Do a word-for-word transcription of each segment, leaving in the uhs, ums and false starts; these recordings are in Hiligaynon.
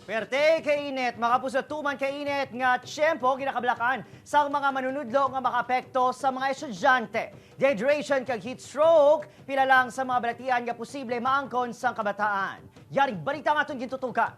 Perte kainit, mga kapuso, tuman kainit nga tiyempo ginakabalakan sang mga manunudlo nga makaapekto sa mga estudyante. Dehydration kag heat stroke, pila lang sa mga balatian nga posible maangkon sang kabataan. Yaring balita nga aton gintutukan.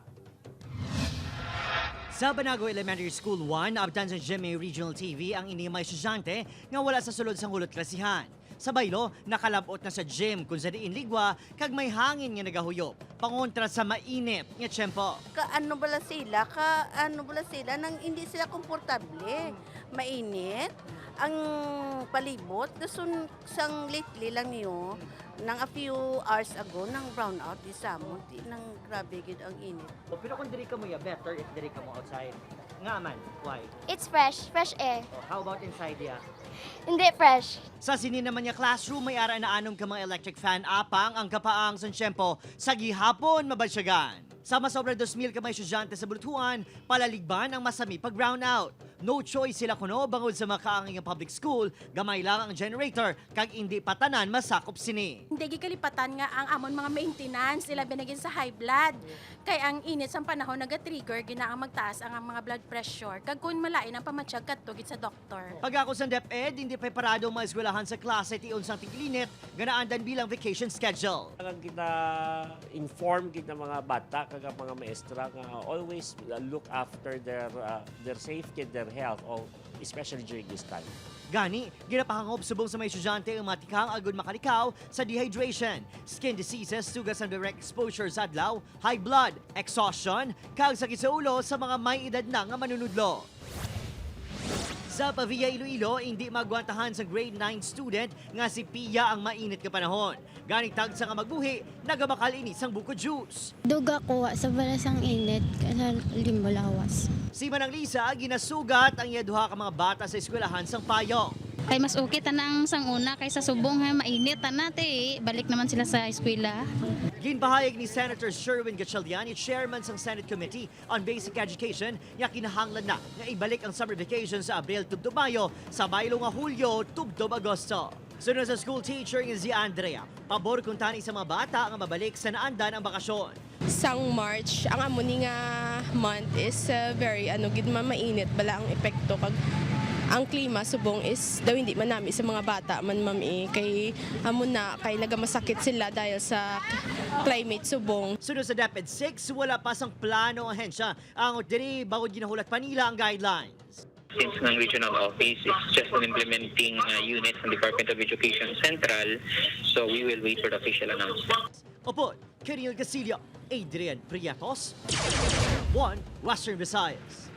Sa Banago Elementary School one, naabtan sa G M A Regional T V ang ini nga mga estudyante nga wala sa sulod sang hulot klasihan. Sa baylo, nakalab-ot na sa gym kung sa diin ligwa kag may hangin nga nagahuyop, pangontra sa mainit nga tiyempo. Ka ano bala sila, ka ano bala sila nang hindi sila komportable. Mainit ang palibot. Dason sang lately lang niyo, nang a few hours ago, nang brownout di sa amon, di nang grabe gid ang init. Oh, pero kung diri kamo, ya, better if diri kamo outside. Nga man, why? It's fresh, fresh air. Oh, how about inside, ya? Hindi fresh. Sa sini naman nga classroom, may ara na anom ka mga electric fan, apang ang kapaang sang tiyempo sa gihapon mabansyagan. Sama sa sobra dos mil ka mga estudyante sa Buluthuan, palaligban ang masami pag brownout. No choice sila kuno bangod sa makaangay nga public school, gamay lang ang generator kag indi pa tanan masakop sini. Hindi gid kalipatan nga ang amon mga maintenance, ilabi na gid sa high blood. Kay ang init sang panahon naga-trigger gid na ang magtaas ang, ang mga blood pressure, kag kun malain ang pamatyag kadto gid sa doktor. Pag-ako sang DepEd, hindi preparado ang mga eskwelahan sa klase tion sang tig-init nga naandan bilang vacation schedule. Ang gina-inform gid ng mga bata kag ang mga maestra nga always uh, look after their uh, their safety and their health, o especially during this time. Gani, ginapahangop subong sa mga estudyante ang mga tikang agud makalikaw sa dehydration, skin diseases, sugat sang direct exposure sa adlaw, high blood, exhaustion, kag sakit sa ulo sa mga may edad na nga manunudlo. Sa Pavia, Iloilo, hindi magwantahan sa grade nine student nga si Pia ang mainit nga panahon. Gani tagsa nga magbuhi, nagamakal ini sang buko juice. Duga ko wa sa balas ang init sa limbo lawas. Si Manang Lisa, ginasugat ang iya duha ka mga bata sa eskwelahan sang payong. Kay mas okay tanang sang una kaysa subong ha, mainit tana te, balik naman sila sa eskwela. Ginpahayag ni Senator Sherwin Gatchalian, chairman sang Senate Committee on Basic Education, nga kinahanglan na nga ibalik ang summer vacation sa Abril tubtob Mayo, sa baylo nga Hulyo tubtob Agosto. Suno sa school teacher nga si Andrea, pabor kuntani sa mga bata nga mabalik sa naandan ang bakasyon. Sang March, ang amo ni nga month is uh, very ano gid ma mainit bala ang epekto kag ang klima subong is daw hindi manami sa mga bata man mami kay amo na kay nagamasakit sila dahil sa climate subong. Suno sa DepEd six, wala pa sang plano ang ahensya ang diri bangod ginahulat pa nila ang guidelines. Since ng regional office, it's just an implementing uh, unit ng Department of Education Central, so we will wait for the official announcement. Upod, Kiriel Casilla, Adrian Prietos, One Western Visayas.